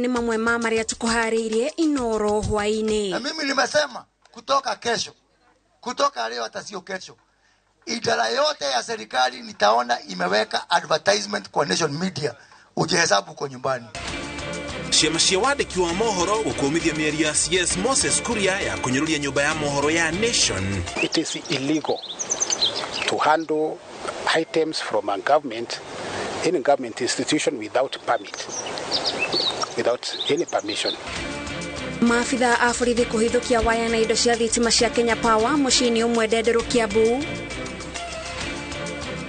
Nĩ mamwe ma marĩa tũkũharĩirie Inoro hwaĩ-inĩ. Na mimi nimesema kutoka kesho, kutoka leo hata sio kesho, idara yote ya serikali nitaona imeweka advertisement kwa Nation Media, ujihesabu uko nyumbani. Ciama cia wandĩki wa mohoro gũkũmithia mĩario ya CS Moses Kuria ya kũnyũrũria nyũmba ya mohoro ya Nation. It is illegal to handle items from a government, any government institution without permit, without any permission. Maabitha a borithi kũhithũkia waya na indo cia thitima cia Kenya Power mũciĩ-inĩ ũmwe Ndenderũ Kiambu.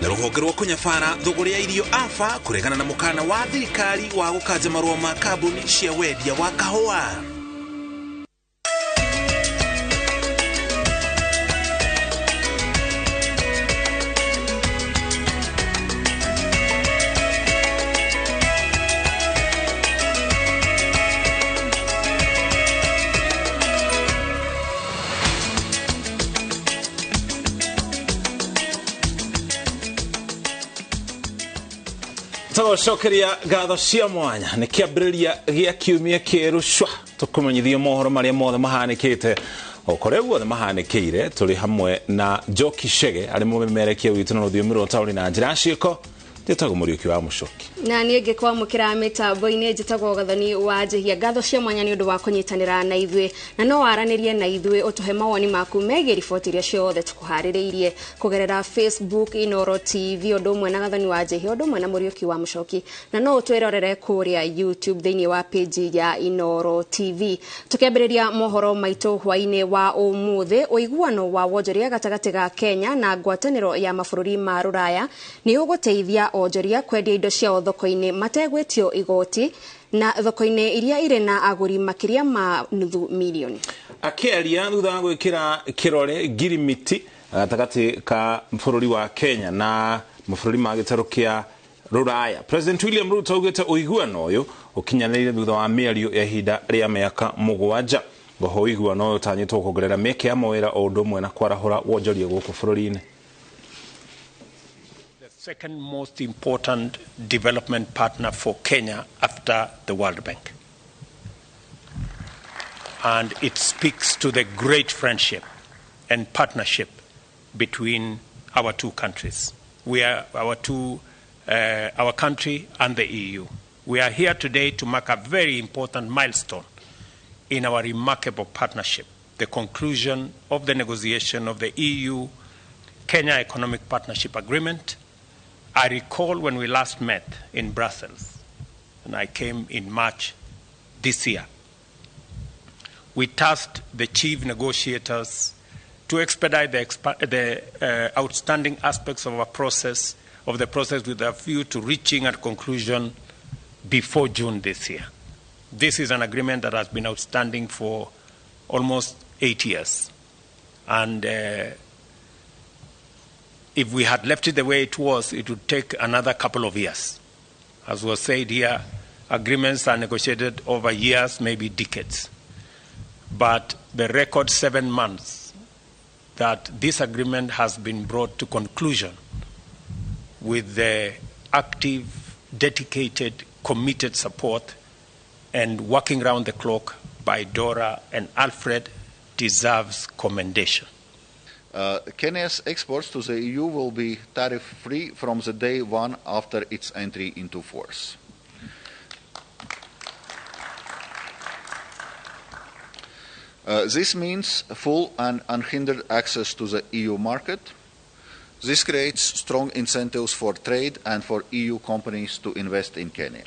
Na rũhonge rwa kũnyabara thũgũrĩ ya irio AFA kũregana na mũkana wa thirikari wa gũkanja marũa ma kambuni cia wendia wa kahũa. Tũgũcokeria ngatho cia mwanya nĩ kĩambĩrĩria gĩa kiumia kĩerũ cwa tũkũmenyithio mohoro marĩa mothe mahanĩkĩte o kũrĩa guothe mahanĩkĩire. Tũrĩ hamwe na Njoki Chege arĩ mũmemerekia witũ na rũthiomi rwa taũni na njĩra ciĩko. Njĩtagwo Mũriũki wa Mũcoki na niĩ ngĩkwamũkĩra mĩtambo-inĩ njĩtagwo Gathoni wa Njehia. Ngatho cia mwanya nĩ ũndũ wa kũnyitanĩra na ithuĩ, na no waranĩrie na ithuĩ ũtũhe mawoni maku megiĩ riboti iria ciothe tũkũharĩrĩirie kũgerera Facebook Inoro TV, ũndũ ũmwe na Gathoni wa Njehia, ũndũ ũmwe na Mũriũki wa Mũcoki, na no ũtwĩrorere kũrĩa YouTube thĩinĩ wa page ya Inoro TV. Tũkĩambĩrĩria mohoro maitũ hwaĩ-inĩ wa ũmũthĩ, ũiguano wa wonjoria gatagatĩ ga Kenya na ngwatanĩro ya mabũrũri ma Rũraya nĩ ũgũteithia onjoria kwendia indo ciao thoko-inĩ mategwĩtio igoti na thoko-inĩ iria irĩ na agũri makĩria ma nuthu milioni. Akĩaria thutha wa gwĩkĩra kĩrore ngirimiti gatagatĩ ka bũrũri wa Kenya na mabũrũri ma gĩtarũ kĩa Rũraya, President William Ruto augĩte ũiguano ũyũ ũkinyanĩire thutha wa mĩario ya ihinda rĩa mĩaka 7. Oho ũiguano ũyũ ũtanyĩtwo kuongerera mĩeke ya mawĩra o ũndũ ũmwe na kwarahũra wonjoria gũkũ bũrũri-inĩ. Second most important development partner for Kenya after the World Bank. And it speaks to the great friendship and partnership between our two countries. We are our country and the EU. We are here today to mark a very important milestone in our remarkable partnership, the conclusion of the negotiation of the EU-Kenya Economic Partnership Agreement. I recall when we last met in Brussels, and I came in March this year. We tasked the chief negotiators to expedite the outstanding aspects of our process, of the process with a view to reaching a conclusion before June this year. This is an agreement that has been outstanding for almost 8 years. And if we had left it the way it was, it would take another couple of years. As was said here, agreements are negotiated over years, maybe decades. But the record 7 months that this agreement has been brought to conclusion with the active, dedicated, committed support and working round the clock by Dora and Alfred deserves commendation. Kenya's exports to the EU will be tariff-free from the day one after its entry into force. This means full and unhindered access to the EU market. This creates strong incentives for trade and for EU companies to invest in Kenya.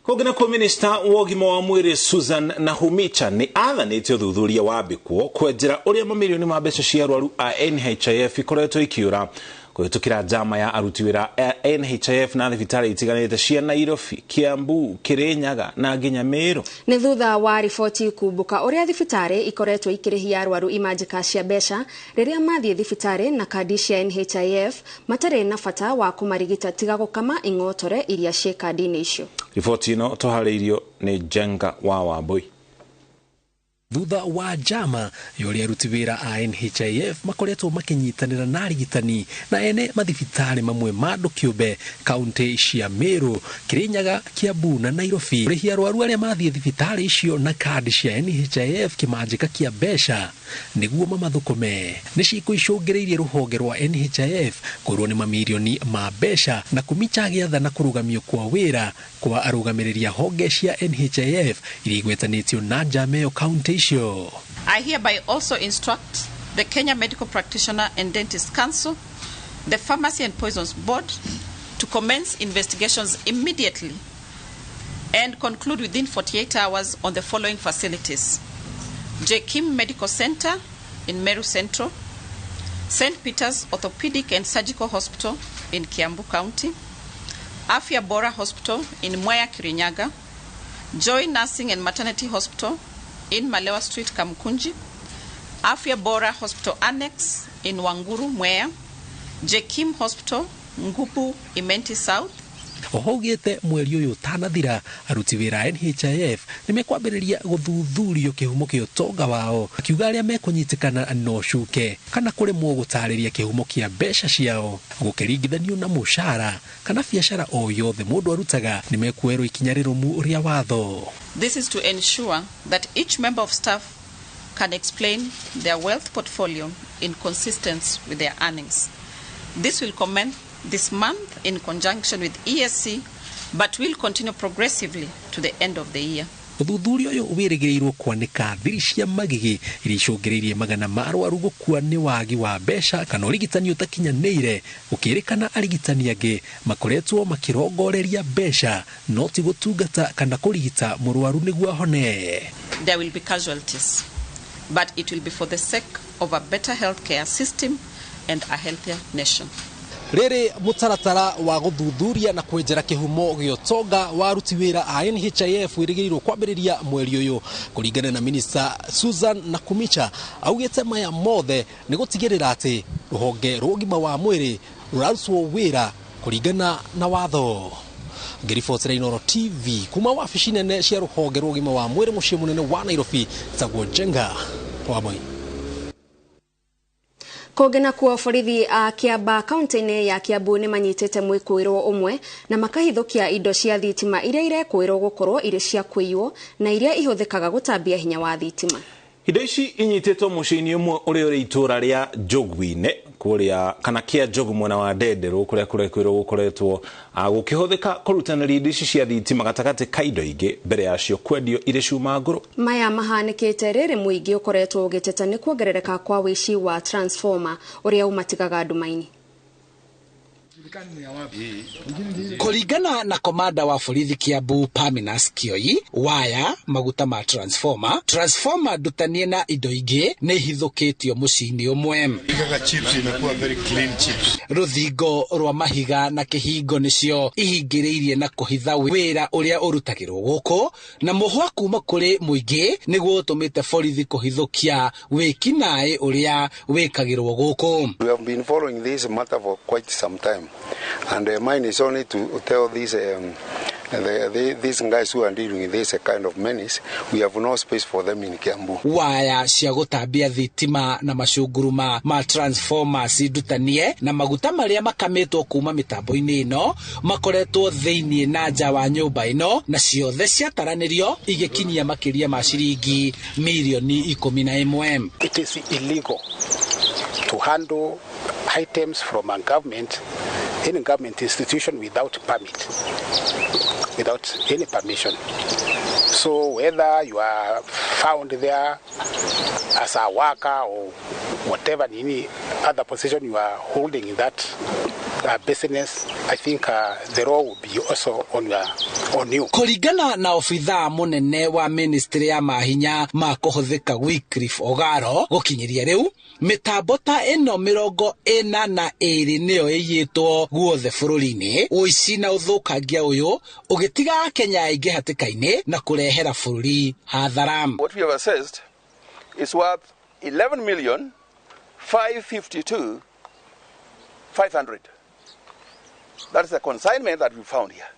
Kũngĩ nakuo, minista wa ũgima wa mwĩrĩ Susan Nakhumicha nĩ athanĩte ũthuthuria wambĩkwo kwenjera ũrĩa mamirioni ma mbeca cia arwaru a NHIF ikoretwo ikiũra kũhĩtũkĩra njama ya aruti wĩra a NHIF na thibitarĩ itiganĩte cia Nairobi, Kiambu, Kirinyaga na nginya Meru. Nĩ thutha wa riboti kumbuka ũrĩa thibitarĩ ikoretwo ikĩrĩhia arwaru imanjĩka cia mbeca rĩrĩa mathiĩ thibitarĩ na kandi cia NHIF matarĩ na bata wa kũmarigita tiga gũkama ing'otore iria ciĩ kandi-inĩ icio. Riboti ĩno tũharĩirio nĩ Njenga wa Wambui. Thutha wa njama ya ũrĩa aruti wĩra a NHIF makoretwo makĩnyitanĩra na arigitani na ene mathibitarĩ mamwe ma andũ kĩũmbe kaunti cia Meru, Kirinyaga, Kiambu na Nairobi kũrĩhia arwaru arĩa mathiĩ thibitarĩ icio na kandi cia NHIF kĩmanjĩka kĩa mbeca nĩguo mamathũkũme. Nĩ ciĩko icũngĩrĩirie rũhonge rwa NHIF kũrwo nĩ mamirioni ma mbeca na Nakhumicha agĩathana kũrũgamio kwa wĩra kwa arũgamĩrĩri a honge cia NHIF iria igwetanĩtio na njama ĩyo kaunti icio. I hereby also instruct the Kenya Medical Practitioner and Dentist Council, the Pharmacy and Poisons Board to commence investigations immediately and conclude within 48 hours on the following facilities: Jekim Medical Center in Meru Central, St. Peter's Orthopedic and Surgical Hospital in Kiambu County, Afya Bora Hospital in Mwea, Kirinyaga, Joy Nursing and Maternity Hospital in Malewa Street, Kamkunji, Afya Bora Hospital Annex in Wanguru, Mwea, Jekim Hospital, Ngubu, Imenti South. Oho augĩte mweri ũyũ ũtanathira aruti wĩra a NHIF nĩmekwambĩrĩria gũthuthurio kĩhumo kĩa ũtonga wao, akiuga arĩa mekũnyitĩkana no cuke kana kũremwo gũtarĩria kĩhumo kĩa mbeca ciao gũkĩringithanio na mũcara kana biacara o yothe mũndũ arutaga nĩmekuoerwo ikinya rĩrũmu rĩa watho. This is to ensure that each member of staff can explain their wealth portfolio in consistence with their earnings. This will commence this month in conjunction with ESC, but will continue progressively to the end of the year. Ũthuthuria ũyũ wĩrĩgĩrĩirwo kwanĩka thiri cia magigi iria icũngĩrĩirie magana ma arwaru gũkua nĩ wagi wa mbeca kana ũrigitani ũtakinyanĩire, gũkĩrĩkana arigitani angĩ makoretwo makĩrongoreria mbeca no ti gũtungata kana kũrigita mũrwaru nĩguo ahone. There will be casualties, but it will be for the sake of a better healthcare system and a healthier nation. Rĩrĩ mũtaratara wa gũthuthuria na kwenjera kĩhumo gĩa ũtonga wa aruti wĩra a NHIF wĩrĩgĩrĩirwo kwambĩrĩria mweri ũyũ. Kũringana na Minister Susan Nakhumicha, augĩte maya mothe nĩ gũtigĩrĩra atĩ rũhonge rwa ũgima wa mwĩrĩ rũrarutwo wĩra kũringana na watho. Ngĩribotera Inooro TV kuma wabici nene cia rũhonge rwa ũgima wa mwĩrĩ mũciĩ mũnene wa Nairobi, njĩtagwo Njenga wa Moi. Kũngĩ nakuo borithi a Kiambaa kaunti-inĩ ya Kiambu nĩ manyitĩte mwĩkũĩrwo ũmwe na makahithũkia indo cia thitima iria irekũĩrwo gũkorwo irĩ cia kũiywo na iria ihũthĩkaga gũtambia hinya wa thitima. Indo ici inyitĩtwo mũciĩ-inĩ ũmwe ũrĩa ũrĩ itũũra rĩa Njũgũ-inĩ kũrĩa kana kĩa Njũgũ mwena wa Ndenderũ kũrĩa kũrekwĩrwo gũkoretwo gũkĩhũthĩka kũrutanĩria indo ici cia thitima gatagatĩ ka indo ingĩ mbere yacio kwendio irĩ cuma ngũrũ. Maya mahanĩkĩte rĩrĩ mũingĩ ũkoretwo ũgĩteta nĩ kuongerereka kwa wĩici wa transformer ũrĩa ũmatigaga nduma-inĩ. Kũringana na komanda wa borithi Kiambu Paminas Kioi, waya, maguta ma transformer, transformer ndutanie na indo ingĩ nĩ ihithũkĩtio mũciĩ-inĩ ũmwe. Rũthingo rwa mahiga na kĩhingo nĩcio ihingĩrĩirie na kũhitha wĩra ũrĩa ũrutagĩrwo gũkũ, na mũhwa kuma kũrĩ mũingĩ nĩguo ũtũmĩte borithi kũhithũkia wĩkinaĩ ũrĩa wĩkagĩrwo gũkũ. We have been following this matter for quite some time, and mine is only to tell these these guys who are dealing with this kind of menace, we have no space for them in Kiambu. Waya cia gũtambia thitima na macunguruma ma transformers ndutanie na maguta marĩa makamĩtwo kuma mĩtambo-inĩ ĩno makoretwo thĩiniĩ na nja wa nyũmba ĩno, na ciothe ciataranĩrio igĩkinyia makĩria ma ciringi mirioni 11. It is illegal to handle items from a government, any government institution without permit, without any permission. So whether you are found there as a worker or whatever, any other position you are holding in that business, I think the law will be also on you. Kũringana na obithaa mũnene wa ministry ya mahinya ma kũhũthĩka Wycliffe Ogaro, gũkinyĩria rĩu mĩtambo ta ĩno 42 nĩyo ĩiyĩtwo guothe bũrũri-inĩ. Ũici na ũthũkangia ũyũ ũgĩtiga Akenya aingĩ hatĩka-inĩ na kũrehera bũrũri hathara. What we have assessed is worth 11,552,500. That is the consignment that we found here.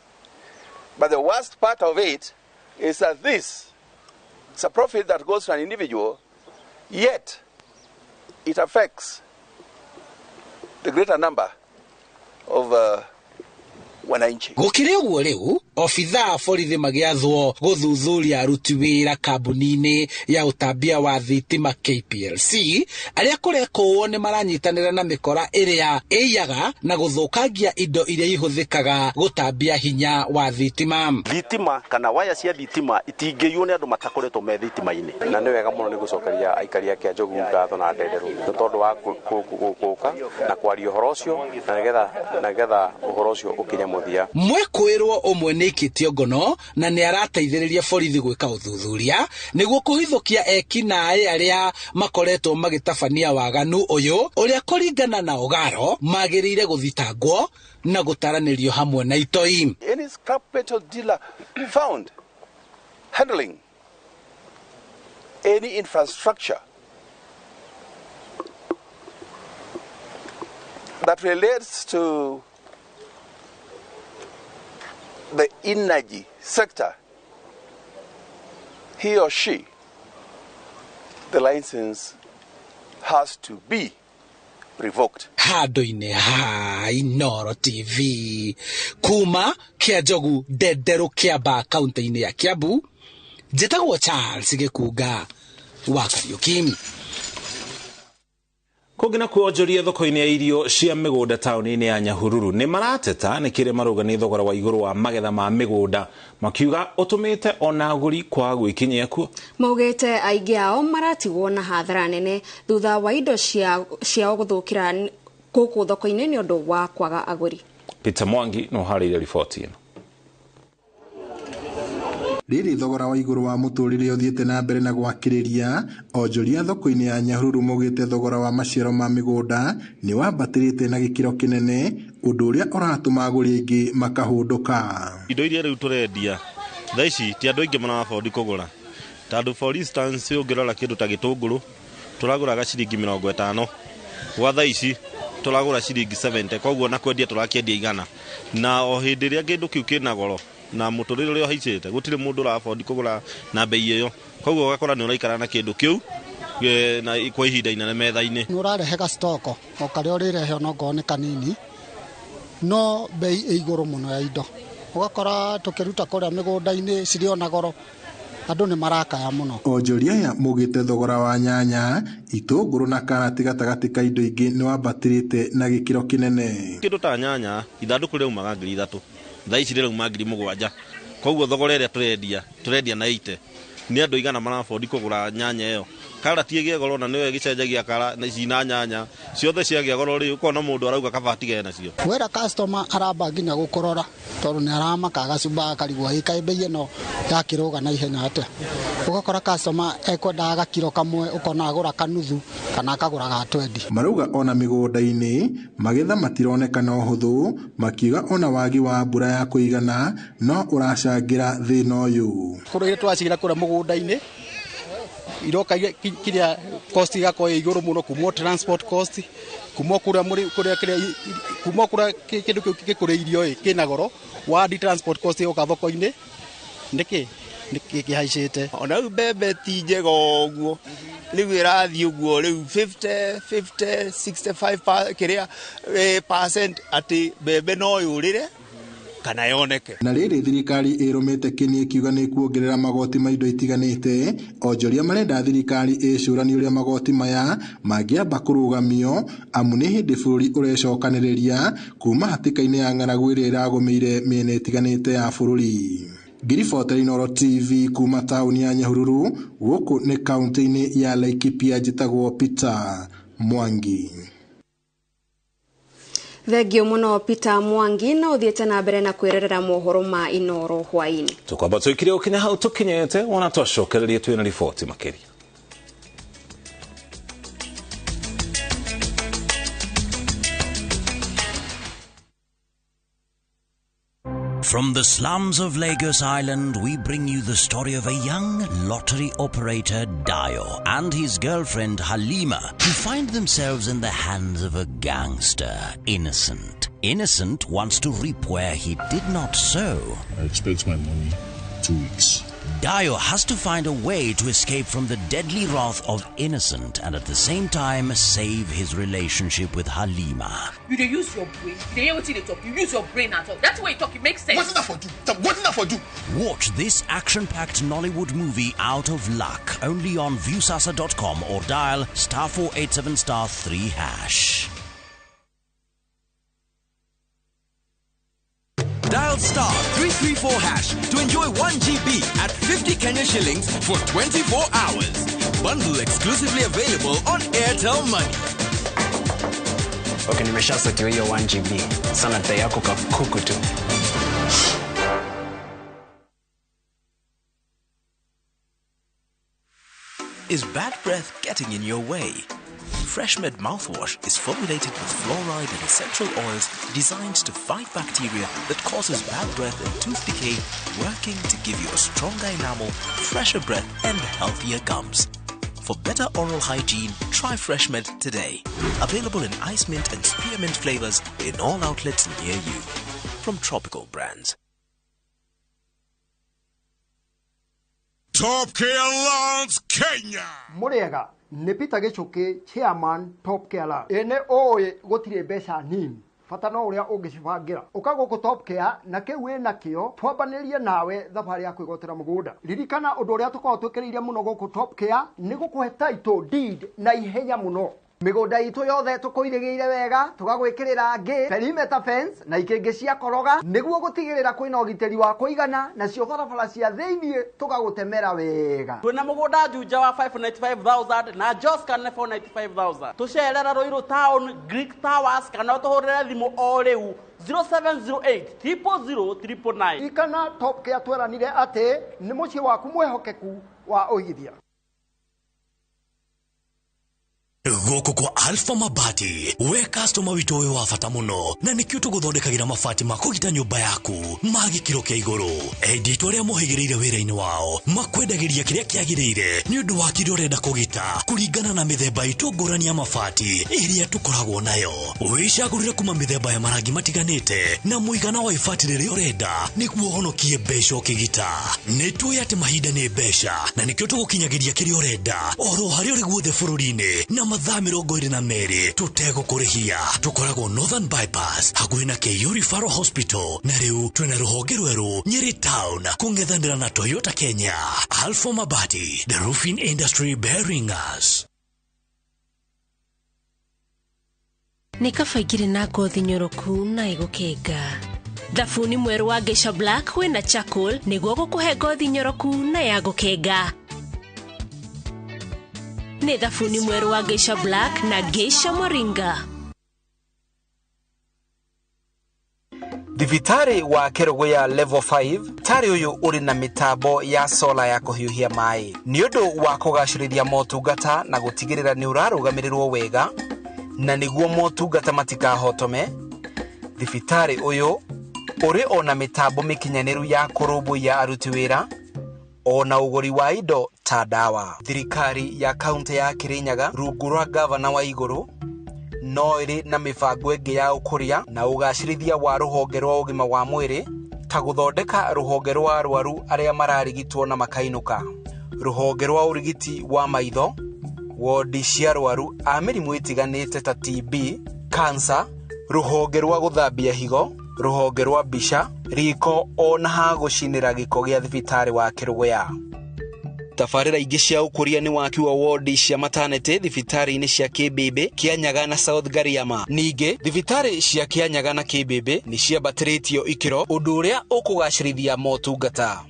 But the worst part of it is that this It's a profit that goes to an individual, yet it affects the greater number of wananchi. Gukiri uguo riu obithaa borithi magiathwo guthuthuria aruti wira kambuni-ini ya utambia wa thitima KPLC aria kurekwo ni maranyitanira na mikora iria iyaga na guthukangia indo iria ihuthikaga gutambia hinya wa thitima. Thitima kana waya cia thitima itingiywo ni andu matakoretwo me thitima-ini, na ni wega muno ni gucokeria aikari a Kianjogu ngatho na ndenderu ni tondu wa guka na kwaria uhoro ucio na nigetha uhoro ucio ukinye muthia. Mwekwirwo umwe ni ikitio ngono na ni arateithĩrĩria borithi gwĩka ũthuthuria nĩguo kũhithũkia ekinaĩ arĩa makoretwo magĩtabania waganu ũyũ ũrĩa kũringana na Ogaro magĩrĩire gũthitangwo na gũtaranĩrio hamwe na itoi. Any scrap metal dealer found handling any infrastructure that relates to the energy sector, he or she, the license has to be revoked. Handu-inĩ ha Inooro TV kuma Kianjogu Ndenderu Kiambaa kaunti-inĩ ya Kiambu, njĩtagwo Charles Gĩkunga wa Kariuki. Kũngĩ na kuonjoria thoko-inĩ ya irio cia mĩgũnda taũni-inĩ ya Nyahururu nĩ marateta nĩ kĩrĩa marauga nĩ thogora wa igũrũ wa magetha ma mĩgũnda, makiuga ũtũmĩte ona agũri kwaga gwĩkinyia kuo. Maugĩte aingĩ ao maratigwo na hathara nene thutha wa indo ciao gũthũkĩra gũkũ thoko-inĩ nĩ ũndũ wa kwaga agũri. Peter Mwangi no harĩirie riboti ĩno. Rĩrĩ thogora wa igũrũ wa mũtũrĩre ũthiĩte na mbere na gwakĩrĩria, onjoria thoko-inĩ ya Nyahururu maugĩte thogora wa maciaro ma mĩgũnda nĩ wambatĩrĩte na gĩkĩro kĩnene, ũndũ ũrĩa ũratũma agũri aingĩ makahũndũka. Indo iria rĩu tũrendia thaa ici ti andũ aingĩ marabondi kũgũra, tondũ for instance ũngĩrora kĩndũ ta gĩtũngũrũ tũragũraga ciringi 50, gwa thaa ici tũragũra ciringi 70, koguo na kwendia tũrakĩendia 100, na o hĩndĩ ĩrĩa kĩndũ kĩu kĩna goro na mũtũrĩre ũrĩa ũhaicĩte gũtirĩ mũndũ ũrabondi kũgũra na bei ĩyo, koguo ũgakora nĩ ũraikara na kĩndũ kĩu na kwa ihinda inene metha-inĩ. Nĩ ũrarehe gacitoko o karĩa ũrĩrehe onokorwo nĩ kanini, no bei ĩ igũrũ mũno ya indo, ũgakora tũkĩruta kũrĩa mĩgũnda-inĩ cirĩ ona goro, andũ nĩ marakaya mũno. Onjoria aya maugĩte thogora wa nyanya, itũngũrũ na karati gatagatĩ ka indo ingĩ nĩ wambatĩrĩte na gĩkĩro kĩnene. Kĩndũ ta nyanya ithandũkũ rĩaumaga 3,000, thaa ici rĩrauma 7,000, koguo thogora ĩrĩa tũrendia na 80 nĩ andũ igana marabondi kũgũra nyanya ĩyo. Karati ĩgĩe goro na nĩyo ĩgĩcenjagia kara na ici na nyanya ciothe ciagĩa goro rĩ, ũkona mũndũ arauga kaba atigane nacio. Wera customer aramba nginya gũkũrora tondũ nĩ aramaka agacumba akarigwo ĩ kaĩ bei ĩno yakĩrũga na ihenya atĩa. Ũgakora customer ekwendaga gakiro kamwe ũkona agũra kanuthu kana akagũra ga 20. Marauga ona mĩgũnda-inĩ magetha matironekana ũhũthũ, makiuga ona wagi wa mbura ya kũigana no ũracangĩra thĩna ũyũ. Kũrĩa iria tũracigira kũrĩa mũgũnda-inĩ iroka kiria cost igakorwo ĩ igũrũ mũno, kuma transport cost, kuma kũrĩa kuma kũrĩa kĩndũ kĩu gĩkũrĩirio ĩ kĩna goro, wadi transport cost ĩgoka thoko-inĩ nĩkĩ kĩhaicĩte. Ona rĩu mbembe ti njega ũguo, rĩu ĩrathiĩ ũguo rĩu 50 50 65 kĩrĩa percent atĩ mbembe no yũrĩre kana yoneke. Na rĩrĩ thirikari ĩrũmĩte kĩni ĩkiuga nĩ kuongerera magoti ma indo itiganĩte, onjoria marenda thirikari ĩcũranie ũrĩa magoti maya mangĩamba kũrũgamio, amu nĩ hĩndĩ bũrũri ũrecokanĩrĩria kuma hatĩka-inĩ ya ng'aragu ĩrĩa ĩragũmĩire mĩena ĩtiganĩte ya bũrũri. Ngiribotera Inooro TV kuma taũni ya Nyahururu, gũkũ nĩ kaunti-inĩ ya Laikipia, njĩtagwo Peter Mwangi. Thengio muno Peter Mwangi, na uthiete na mbere na kwirerera mohoro ma Inooro hwaini. Tukwamba twikire ukinya hau tukinyete wona twacokererie twina riboti makiria. From the slums of Lagos Island, we bring you the story of a young lottery operator, Dio, and his girlfriend, Halima, who find themselves in the hands of a gangster, Innocent. Innocent wants to reap where he did not sow. I expect my money 2 weeks. Dayo has to find a way to escape from the deadly wrath of Innocent and at the same time save his relationship with Halima. You dey use your brain. You dey hear wetin you dey talk. You use your brain at all. That's way you talk, it makes sense. Wetin that for do? Wetin that for do? Watch this action-packed Nollywood movie Out of Luck only on Viusasa.com or dial *487 *3#. Dial *334# to enjoy 1 GB at 50 Kenya shillings for 24 hours. Bundle exclusively available on Airtel Money. Okay, nimeshasetiwa hiyo 1 GB. Sana dai yako kakuku tu. Is bad breath getting in your way? FreshMed mouthwash is formulated with fluoride and essential oils designed to fight bacteria that causes bad breath and tooth decay, working to give you a stronger enamel, fresher breath, and healthier gums. For better oral hygiene, try FreshMed today. Available in ice mint and spearmint flavors in all outlets near you. From Tropical Brands. Top Care Loans Kenya. Muriega nĩ Peter Gĩchũkĩ chairman Top Care Loans. Ĩ nĩ ũĩ gũtirĩ mbeca nini bata no ũrĩa ũngĩcibangĩra. Ũka gũkũ Top Care na kĩu wĩ nakĩo twambanĩrie nawe thabarĩ ya kwĩgwatĩra mũgũnda. Ririkana ũndũ ũrĩa tũkoragwo twĩkĩrĩire mũno gũkũ Top Care nĩ gũkũhe title deed na ihenya mũno. Mĩgũnda itũ yothe tũkũirĩgĩire wega tũgagwĩkĩrĩra ngĩ perimeter fence na ikĩngĩ cia koroga nĩguo gũtigĩrĩra kwĩna ũgitĩri wa kũigana nacio barabara cia thĩiniĩ tũgagũtemera wega. Twĩna mũgũnda Juja wa 595,000 na Joska nĩ 495,000. Tũcerera Ruiru Town, Greek Towers kana ũtũhũrĩre thimũ o rĩu 0708 000 999. Ririkana Top Care tweranire atĩ nĩ mũciĩ waku mwĩhokeku wa ũigithia. Gũkũ kwa Alpha Mabati we customer witũ wĩ wa bata mũno na nĩkĩo tũgũthondekagĩra mabati ma kũgita nyũmba yaku ma gĩkĩro kĩa igũrũ. Endia aitũ arĩa mohĩgĩrĩire wĩra-inĩ wao makwendagĩria kĩrĩa kĩagĩrĩire nĩ ũndũ wa kĩrĩa ũrenda kũgita kũringana na mĩthemba itũ ngũrani ya mabati ĩrĩa tũkoragwo nayo. Wĩcagũrĩre kuma mĩthemba ya marangi matiganĩte na mũigana wa ibati rĩrĩa ũrenda nĩguo ũhonokie mbeca ũkĩgita. Nĩ tũĩ atĩ mahinda nĩ mbeca na nĩkĩo tũgũkinyagĩria kĩrĩa ũrenda oro harĩa ũrĩ guothe bũrũri-inĩ na mathaa 22 tũtegũkũrĩhia. Tũkoragwo Northern Bypass hakuhĩ na KU Referral Hospital na rĩu twĩna rũhonge rwerũ Nyeri Town kũng'ethanĩra na Toyota Kenya. Alpha Mabati, the roofing industry bearing us. Nĩ kaba ingĩrĩ na ngothi nyoroku na ĩgũkenga. Thabuni mwerũ wa Geisha Black wĩna charcoal nĩguo gũkũhe ngothi nyoroku na ya gũkenga. Nĩ thabuni mwerũ wa Geisha Black na Geisha Moringa. Thibitarĩ wa Kerugoya Level 5 tarĩ ũyũ ũrĩ na mĩtambo ya sola ya kũhiũhia maĩ nĩ ũndũ wa kũgacĩrithia motungata na gũtigĩrĩra nĩ ũrarũgamĩrĩrwo wega na nĩguo motungata matikahotome. Thibitarĩ ũyũ ũrĩ ona mĩtambo mĩkinyanĩru ya kũrũmbũiya aruti wĩra ona ũgũri wa indo ta ndawa. Thirikari ya kaunti ya Kirinyaga rungu rwa gavana wa Igũrũ no ĩrĩ na mĩbango ĩngĩ ya ũkũria na ũgacĩrithia wa rũhonge rwa ũgima wa mwĩrĩ ta gũthondeka rũhonge rwa arwaru arĩa mararigitwo na makainũka, rũhonge rwa ũrigiti wa maitho, wodi cia arwaru a mĩrimũ ĩtiganĩte ta TB, kansa, rũhonge rwa gũthambia higo, rũhonge rwa mbica, riko ona ha gũcinĩra gĩko gĩa thibitarĩ wa Kerugoya. Tabarĩra ingĩ cia ũkũria nĩ waki wa wodi cia maternity thibitarĩ-inĩ cia Kĩmbĩmbĩ, Kĩanyaga na South Gariama. Ningĩ thibitarĩ cia Kĩanyaga na Kĩmbĩmbĩ nĩ ciambatĩrĩtio ikĩro ũndũ ũrĩa ũkũgacĩrithia motungata.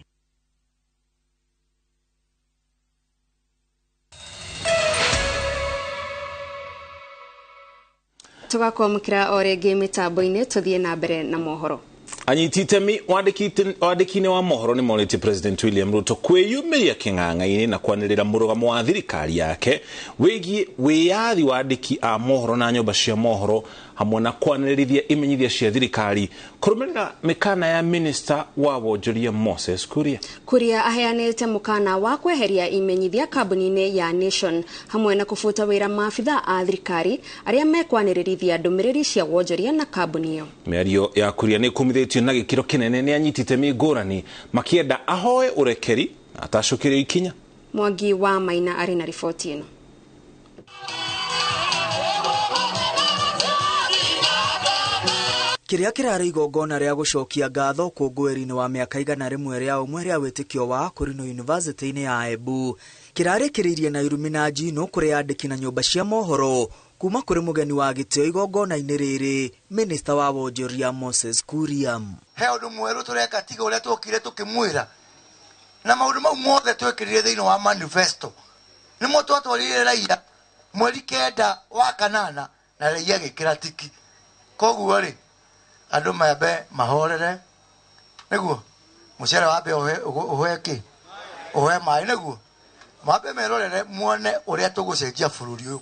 Tũgakwamũkĩra o rĩngĩ mĩtambo-inĩ tũthiĩ na mbere na mohoro. Anyiti itemi wandĩki-inĩ wa mohoro nĩ morĩtie President William Ruto kwĩyumĩria kĩng'ang'a-inĩ na kwanĩrĩra mũrũgamo wa thirikari yake wĩgiĩ wĩyathi wa andĩki a mohoro na nyũmba cia mohoro hamwe na kwanĩrĩrithia imenyithia cia thirikari kũrũmĩrĩra mĩkana ya minista wa wonjoria Moses Kuria. Kuria aheanĩte mũkana wa kweheria imenyithia kambuni-inĩ ya Nation hamwe na kũbuta wĩra maabitha a thirikari arĩa mekwanĩrĩrithia ndũmĩrĩri cia wonjoria na kambuni ĩyo. Mĩario ya Kuria nĩ ĩkumithĩtio na gĩkĩro kĩnene nĩ anyiti itemi ngũrani makĩenda ahoe ũrekeri na atacũkĩrio ikinya. Mwangi wa Maina arĩ na riboti ĩno. Kĩrĩa kĩrarĩ igongona rĩa gũcokia ngatho ũkũngũĩri-inĩ wa mĩaka 101 rĩa ũmwe rĩa wĩtĩkio wa Akorino University-inĩ ya Embu kĩrarĩkĩrĩirie na irumi na njino kũrĩ andĩki na nyũmba cia mohoro kuma kũrĩ mũgeni wa gĩtĩo igongona-inĩ rĩrĩ, Minista wa wonjoria Moses Kuria. He ũndũ mwerũ tũreka tiga ũrĩa twokire tũkĩmwĩra, na maũndũ mau mothe twekĩrire thĩinĩ wa manifesto nĩmo twatwarire raia mweri 9 wa 8 na raia gĩkĩra tiki. Koguo rĩ, andũ mambe mahorere nĩguo mũcere wambe ũhe kĩ ũhe maĩ nĩguo mambe merorere muone ũrĩa tũgũcenjia bũrũri ũyũ,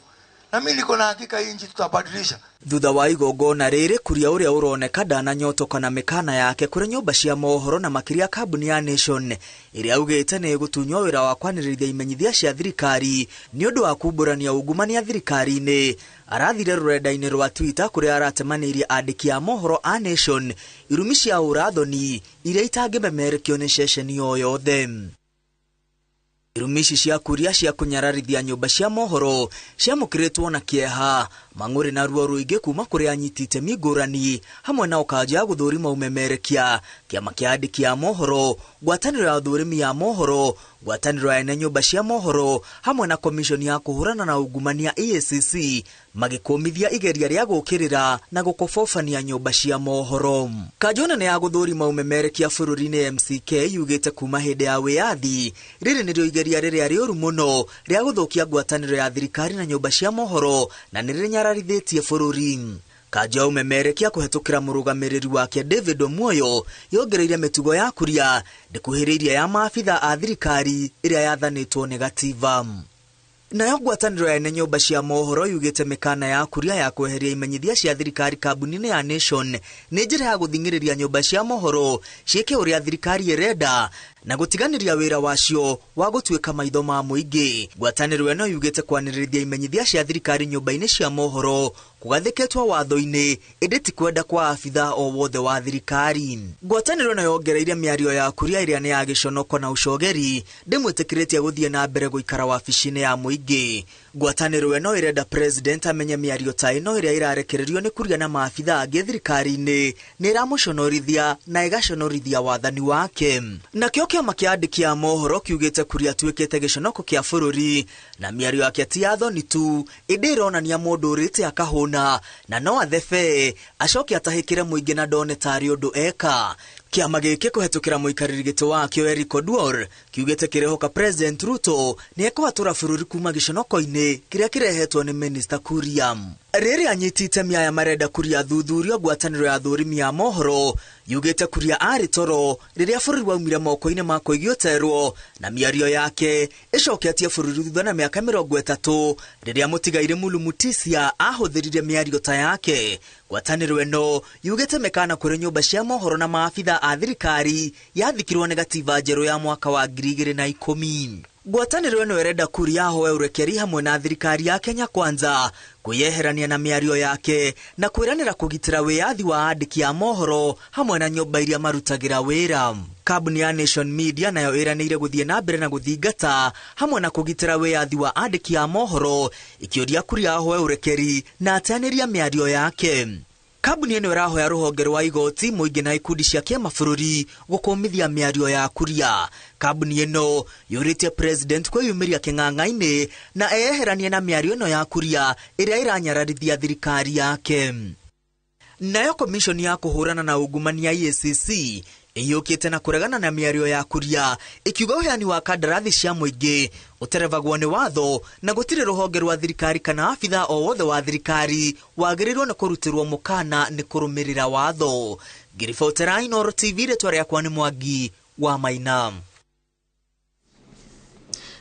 na mimi niko na hakika hii nchi tutabadilisha. Thutha wa igongona rĩrĩ, Kuria ũrĩa ũroneka ndananyotoka na mĩkana yake kũrĩ nyũmba cia mohoro na makĩria kambuni ya Nation ĩrĩa augĩte nĩ ĩgũtunywo wĩra wa kwanĩrĩria imenyithia cia thirikari nĩ ũndũ wa kumbũrania ungumania thirikari-inĩ. Arathire rũrenda-inĩ rwa Twitter kũrĩa aratemanĩirie andĩki a mohoro a Nation irumi cia ũrathoni iria itangĩmemerekio nĩ ceceni o yothe. Irumi ici cia Kuria cia kũnyararithia nyũmba cia mohoro ciamũkĩrĩtwo na kĩeha, mang'ũrĩ na ruo rũingĩ kuma kũrĩ anyiti itemi ngũrani hamwe na ũkanja ya gũthũrima ũmemerekia, kĩama kĩa andĩki a mohoro, ngwatanĩro ya ũthũrimi ya mohoro, ngwatanĩro ya ene nyũmba cia mohoro hamwe na komishoni ya kũhũrana na ungumania EACC magĩkũmithia igeria rĩa gũkĩrĩra na gũkobobania nyũmba cia mohoro. Kanjũ nene ya gũthũrima ũmemerekia bũrũri-inĩ MCK yugĩte kuma hĩndĩ ya wĩyathi rĩrĩ nĩrĩo igeria rĩrĩa rĩũru mũno rĩa gũthũkia ngwatanĩro ya thirikari na nyũmba cia mohoro na nĩrĩnyararithĩtie bũrũri. Kanjũ ya ũmemerekia kũhetũkĩra mũrũgamĩrĩri wake David Omuoyo yongereire mĩtugo ya Kuria ndĩkuhĩrĩirie ya maabitha a thirikari ĩrĩa yathanĩtwo nĩ gatiba. Nayo ngwatanĩro ya ene nyũmba cia mohoro yugĩte mĩkana ya Kuria ya kweheria imenyithia cia thirikari kambuni-inĩ ya Nation nĩ njĩra ya gũthing'ĩrĩria nyũmba cia mohoro ciĩke ũrĩa thirikari ĩrenda na gũtiganĩria wĩra wacio wa gũtuĩka maitho ma mũingĩ. Ngwatanĩro ĩno yugĩte kwanĩrĩria imenyithia cia thirikari nyũmba-inĩ cia mohoro kũgathĩkĩtwo watho-inĩ ĩndĩ ti kwenda kwa abitha o wothe wa thirikari. Ngwatanĩro ĩno yongereire mĩario ya Kuria ĩrĩa nĩ ya gĩconoko na ũcogeri ndĩmwĩtĩkĩrĩtie gũthiĩ na mbere gũikara wabici-inĩ ya mũingĩ. Ngwatanĩro ĩno ĩrenda president amenye mĩario ta ĩno ĩrĩa ĩrarekererio nĩ Kuria na maabitha angĩ thirikari-inĩ nĩ ĩramũconorithia na ĩgaconorithia wathani wake. Nakĩo kĩama kĩa andĩki a mohoro kiugĩte Kuria atuĩkĩte gĩconoko kĩa bũrũri na mĩario yake ti ya thoni tu ĩndĩ ĩronania mũndũ ũrĩte akahũna na no athebe acoke atahĩkĩre mũingĩ na ndone tarĩ ũndũ eka. Kĩama gĩkĩ kũhetũkĩra mũikarĩri gĩtĩ wakĩo Eric Oduor kiugĩte kĩrehoka President Ruto nĩ ekũhatũra bũrũri kuma gĩconoko-inĩ kĩrĩa kĩrehetwo nĩ Minister Kuria. Rĩrĩ anyiti itemi aya marenda Kuria thuthurio, ngwatanĩro ya thũrimi ya mohoro yugĩte Kuria arĩ toro rĩrĩa bũrũri waumire moko-inĩ ma kũigio terwo na mĩario yake ĩcoketie bũrũri thutha na mĩaka 30 rĩrĩa mũtigairĩ Mulu Mutisia ahũthĩrire mĩario ta yake. Ngwatanĩro ĩno yugĩte mĩkana kũrĩ nyũmba cia mohoro na maabitha a thirikari yathikirwo nĩ gatiba njerũ ya mwaka wa 2010. Ngwatanĩro ĩno ĩrenda Kuria ahoe ũrekeri hamwe na thirikari ya Kenya Kwanza kwĩyeherania na mĩario yake na kwĩranĩra kũgitĩra wĩyathi wa andĩki a mohoro hamwe na nyũmba iria marutagĩra wĩra. Kambuni ya Nation Media nayo ĩranĩire gũthiĩ na mbere na gũthingata hamwe na kũgitĩra wĩyathi wa andĩki a mohoro ikĩũria Kuria ahoe ũrekeri na ateanĩria mĩario yake. Kambuni ĩno ĩrahoya rũhonge rwa igoti mũingĩ na ikundi cia kĩmabũrũri gũkũmithia mĩario ya Kuria. Kambuni ĩno yũrĩtie president kwĩyumĩria kĩng'ang'a-inĩ na eyeheranie na mĩario ĩno ya Kuria ĩrĩa ĩranyararithia thirikari yake. Nayo komishoni ya kũhũrana na ungumania EACC ĩyũkĩte na kũregana na mĩario ya Kuria ĩkiuga ũheani wa kandarathi cia mũingĩ ũterevagwo nĩ watho na gũtirĩ rũhonge rwa thirikari kana abitha o wothe wa thirikari wagĩrĩirwo nĩ kũrutĩrwo mũkana nĩ kũrũmĩrĩra watho. Ngĩribotera Inooro TV, rĩtwa rĩakwa nĩ Mwangi wa Maina.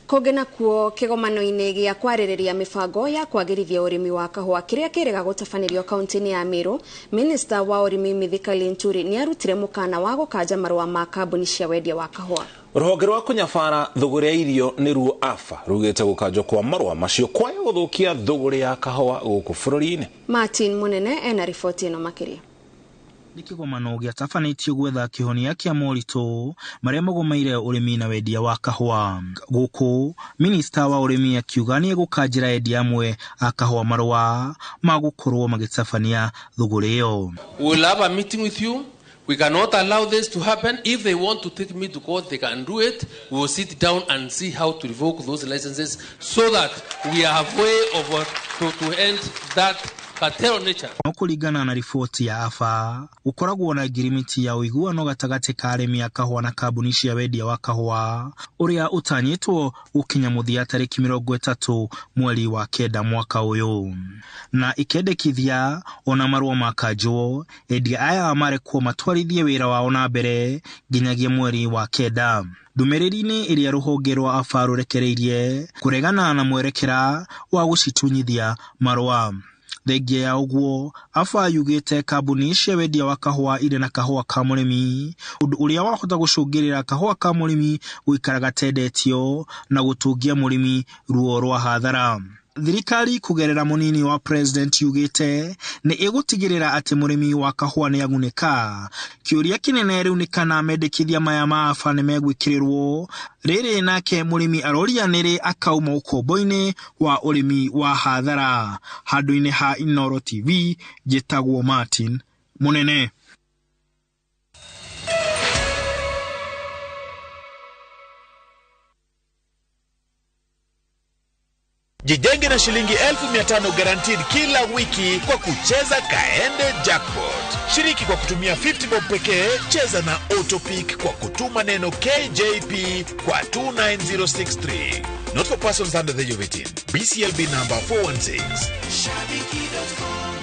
Kũngĩ nakuo kĩgomano-inĩ gĩa kwarĩrĩria mĩbango ya kwagĩrithia ũrĩmi wa kahũa kĩrĩa kĩrĩga gũtabanĩrio kaunti-inĩ ya Meru, Minista wa ũrĩmi Mithika Linturi nĩ arutire mũkana wa gũkanja marũa ma kambuni cia wendia wa kahũa. Rũhonge rwa kũnyabara thũgũrĩ ya irio nĩruo AFA rugĩte gũkanjwo kwa marũa macio kwaya gũthũkia thũgũrĩ ya kahũa gũkũ bũrũri-inĩ. Martin Munene ena riboti ĩno makĩria. Nĩ kĩgomano gĩatabanĩtio gwetha kĩhonia kĩa moritũ marĩa magũmĩire ũrĩmi na wendia wa kahũa. Gũkũ minista wa ũrĩmi akiuga nĩ egũkanjĩra endia amwe a kahũa marũa ma gũkorwo magĩtabania thũgũrĩ ĩyo. We will have a meeting with you. We cannot allow this to happen. If they want to take me to court, they can do it. We will sit down and see how to revoke those licenses so that we have way of to end that cartel nature. No kũringana na riboti ya AFA, gũkoragwo na ngirimiti ya ũiguano gatagatĩ ka arĩmi a kahũa na kambuni cia wendia wa kahũa ũrĩa ũtanyĩtwo gũkinya mũthia tarĩki 30 mweri wa 9 mwaka ũyũ, na ikendekithia ona marũa makanjwo endia aya marekwo matwarithie wĩra wao na mbere nginyagia mweri wa 9. Ndũmĩrĩri-inĩ ĩrĩa rũhonge rwa AFA rũrekereirie kũregana na mwerekera wa gũcitunyithia marũa. Thengia ya ũguo, AFA yugĩte kambuni cia wendia wa kahũa irĩ na kahũa ka mũrĩmi, ũndũ ũrĩa wahota gũcũngĩrĩra kahũa ka mũrĩmi gũikara gatendetio na gũtũngia mũrĩmi ruo rwa hathara. Thirikari kũgerera mũnini wa president yugĩte nĩ ĩgũtigĩrĩra atĩ mũrĩmi wa kahũa nĩ agunĩka. Kĩũria kĩnene rĩu nĩ kana mendekithia maya ma AFA nĩ megwĩkĩrĩrwo. Rĩrĩ nake mũrĩmi aroria nĩrĩ akauma ũkombo-inĩ wa ũrĩmi wa hathara. Handũ-inĩ ha Inooro TV, njĩtagwo Martin Mũnene. Jijenge na shilingi 1500 guaranteed kila wiki kwa kucheza Kaende Jackpot. Shiriki kwa kutumia 50 bob pekee, cheza na Autopick kwa kutuma neno KJP kwa 29063. Not for persons under the age of 18. BCLB number 416. Shabiki.com.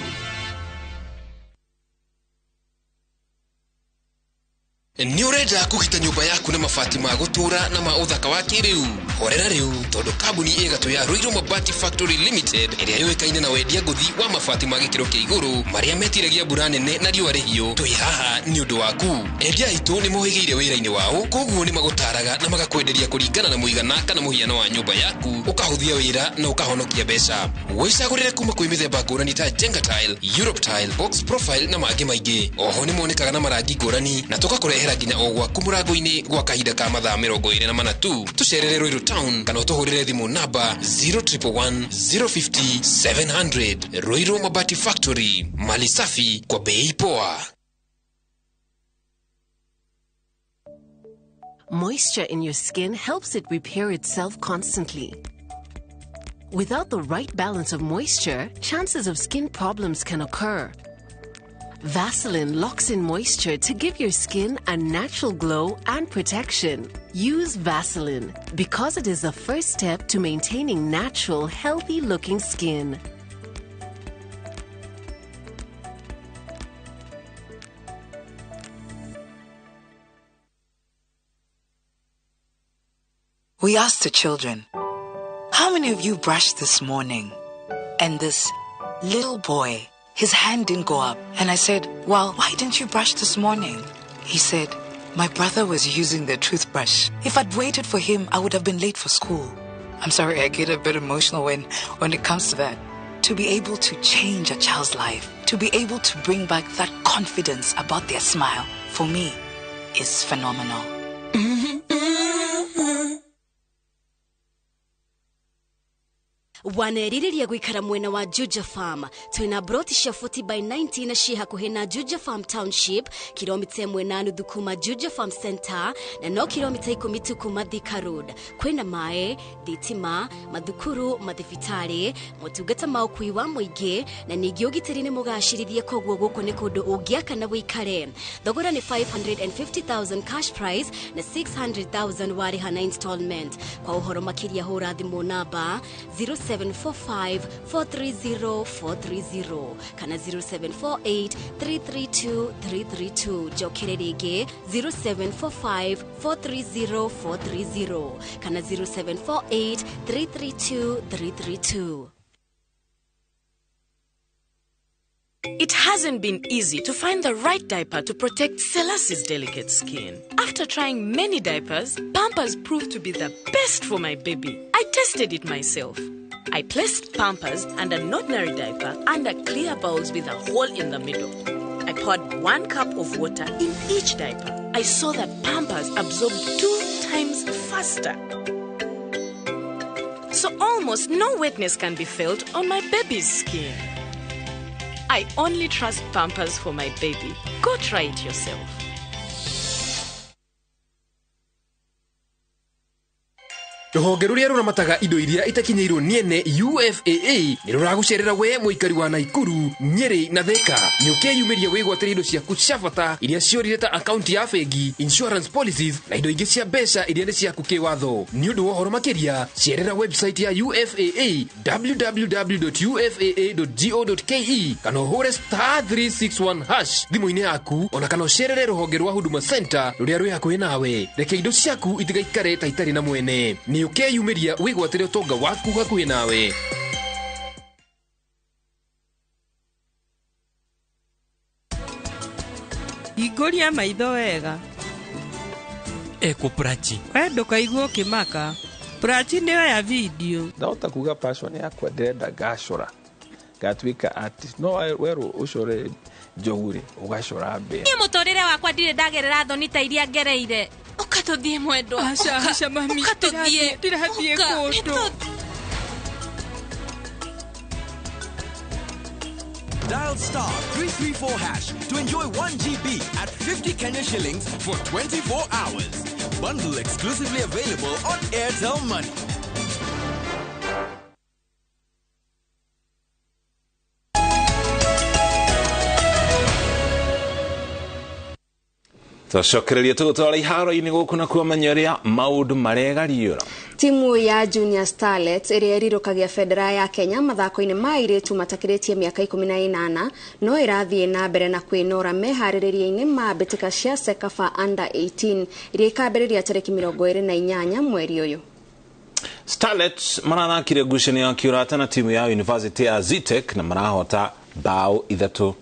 Nĩ ũrenda kũgita nyũmba yaku na mabati ma gũtũũra na ma ũthaka wa kĩrĩu? Horera rĩu tondũ kambuni ĩ gatũ ya Ruiru Mabati Factory Limited ĩrĩa yũĩkaine na wendia ngũthi wa mabati ma gĩkĩro kĩa igũrũ marĩa metiragia mbura nene na riũa rĩhiũ, twĩ haha nĩ ũndũ waku. Endia aitũ nĩ mohĩgĩire wĩra-inĩ wao, koguo nĩ magũtaraga na magakwenderia kũringana na mũigana kana mũhiano wa nyũmba yaku, ũkahũthia wĩra na ũkahonokia mbeca. Wĩcagũrĩre kuma kwĩ mĩthemba ngũrani ta Jenga Tile, Europe Tile, Box Profile na mangĩ maingĩ. Oho nĩ monekaga na marangi ngũrani na tũgakũrehera nginya o gwaku mũrango-inĩ gwa kahinda ka mathaa 24 tu. Tũcerere Ruiru Town kana ũtũhũrĩre thimũ namba 0111 050 700. Ruiru Mabati Factory, mali safi kwa bei poa. Moisture in your skin helps it repair itself constantly. Without the right balance of moisture, chances of skin problems can occur. Vaseline locks in moisture to give your skin a natural glow and protection. Use Vaseline because it is the first step to maintaining natural, healthy-looking skin. We asked the children, how many of you brushed this morning? And this little boy, his hand didn't go up. And I said, well, why didn't you brush this morning? He said, my brother was using the toothbrush. If I'd waited for him, I would have been late for school. I'm sorry, I get a bit emotional when it comes to that. To be able to change a child's life, to be able to bring back that confidence about their smile, for me, is phenomenal. Wanerirĩria gũikara mwena wa Juja Farm. Twĩna broti cia 40 by 90 na ciĩ hakuhĩ na Juja Farm Township, kilomita 1.5 kuma Juja Farm Center na no kilomita 10 tu kuma Thika Road. Kwĩna maĩ, thitima, mathukuru, mathibitarĩ, motungata ma ũkui wa mũingĩ na ningĩ ũgitĩri nĩ mũgacĩrithie, koguo gũkũ nĩ kũndũ ũngĩaka na wĩikare. Thogora nĩ 550,000 cash price na 600,000 warĩha na installment. Kwa ũhoro makĩria hũra thimũ namba 0745 430 430 kana 0748 332 332. Njokere rĩngĩ 0745 430 430 kana 0748 332 332. It hasn't been easy to find the right diaper to protect Selassie's delicate skin. After trying many diapers, Pampers proved to be the best for my baby. I tested it myself. I placed Pampers and an ordinary diaper under clear bowls with a hole in the middle. I poured 1 cup of water in each diaper, I saw that Pampers absorbed 2 times faster. So almost no wetness can be felt on my baby's skin. I only trust Pampers for my baby. Go try it yourself. Rũhonge rũrĩa rũramataga indo iria itakinyĩirwo nĩ ene UFAA nĩ rũragũcerera we mũikari wa Naikuru, Nyeri na Thika. Nĩ ũkeyumĩria wĩgwatĩre indo ciaku cia bata iria ciorire ta akaunti ya bengi, insurance policies na indo ingĩ cia mbeca iria nĩ ciaku kĩwatho. Nĩ ũndũ wa ũhoro makĩria, cerera website ya UFAA www.ufaa.go.ke kana ũhũre *361# thimũ-inĩ yaku, ona kana ũcerere rũhonge rwa Huduma Center rũrĩa rwĩ hakuhĩ nawe. Reke indo ciaku itigaikare ta itarĩ na mwene. Nĩ ũkeyumĩria wĩgwatĩre ũtonga waku hakuhĩ nawe. Hingũria maitho wega. Eko Prachi. We ndũkaigua ũkĩmaka. Prachi nĩyo ya video. Ndahota kuga passion yakwa ndĩrenda ngacora ngatuĩka artist, no werwo ũcore njogu rĩ ũgacora mbĩa. Niĩ mũtũrĩre wakwa ndirĩ ndagerera thoni ta iria ngereire. Ũka tũthiĩ mwendwa. Aca, aca mami. Ũka tũthiĩ. Ndirathiĩ kũndũ. Dial *334# to enjoy 1 GB at 50 Kenya shillings for 24 hours. Bundle exclusively available on Airtel Money. Twacokereria tũgũtwara iharo-inĩ gũkũ na kuo menya ũrĩa maũndũ maregariũra. Timu ya Junior Starlets ĩrĩa ĩrirũkagia bendera ya Kenya mathako-inĩ ma airĩtu matakĩrĩtie mĩaka 18 no ĩrathiĩ na mbere na kwĩnora meharĩrĩria-inĩ ma mbĩtĩka cia CECAFA Under 18 iria ikambĩrĩria tarĩki 28 mweri ũyũ. Starlets marathakire ngucanio ya kĩũrata na timu ya University ya Zetech na marahota bao 3-2.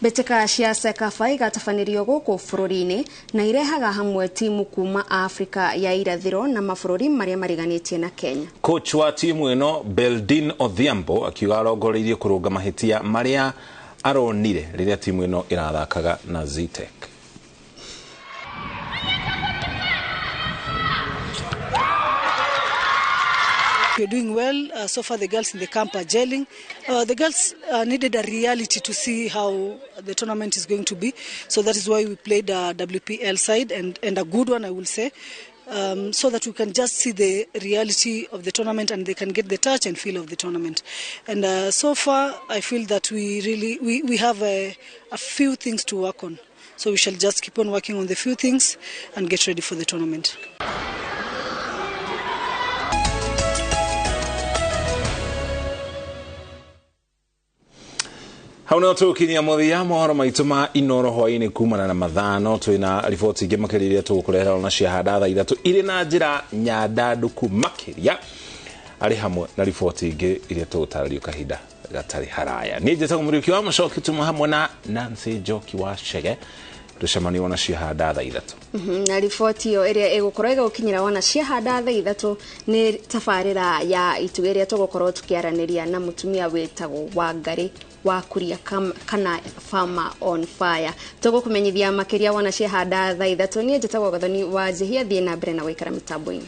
Mbĩtĩka cia CECAFA igatabanĩrio gũkũ bũrũri-inĩ na irehaga hamwe timu kuma Afrika ya irathĩro na mabũrũri marĩa mariganĩtie na Kenya. Coach wa timu ĩno Beldin Odhiambo akiuga arongoreirie kũrũnga mahĩtia marĩa aronire rĩrĩa timu ĩno ĩrathakaga na Zetech. We're doing well. So far the girls in the camp are gelling. The girls needed a reality to see how the tournament is going to be. So that is why we played a WPL side and a good one, I will say, so that we can just see the reality of the tournament and they can get the touch and feel of the tournament. And so far, I feel that we really we have a few things to work on. So we shall just keep on working on the few things and get ready for the tournament. Hau no tũkinyia mũthia mohoro maitũ ma Inoro hwaĩ-inĩ kumana na mathano twĩna riboti ingĩ makĩria iria tũgũkũrehera ona ciahanda thaa 3 irĩ na njĩra nyandandũku makĩria arĩ hamwe na riboti ingĩ iria tũgũtarĩrio kahinda gatarĩ haraya. Niĩ njĩtagwo Mũriũki wa Mũcoki, tuma hamwe na Nancy Njoki wa Chege tũcemanie wona ciahanda thaa 3. Na riboti ĩyo ĩrĩa ĩgũkorwo ĩgũkinyĩra wona ciahanda thaa 3 nĩ tabarĩra ya itugĩ ĩrĩa tũgũkorwo tũkĩaranĩria na mũtumia wĩtagwo Wangari wa Kuria kana Farmer on Fire. Tũgũkũmenyithia makĩria wona ciahanda thaa 3. Niĩ njĩtagwo Gathoni wa Njihia, thiĩ na mbere na gũikara mĩtambo-inĩ.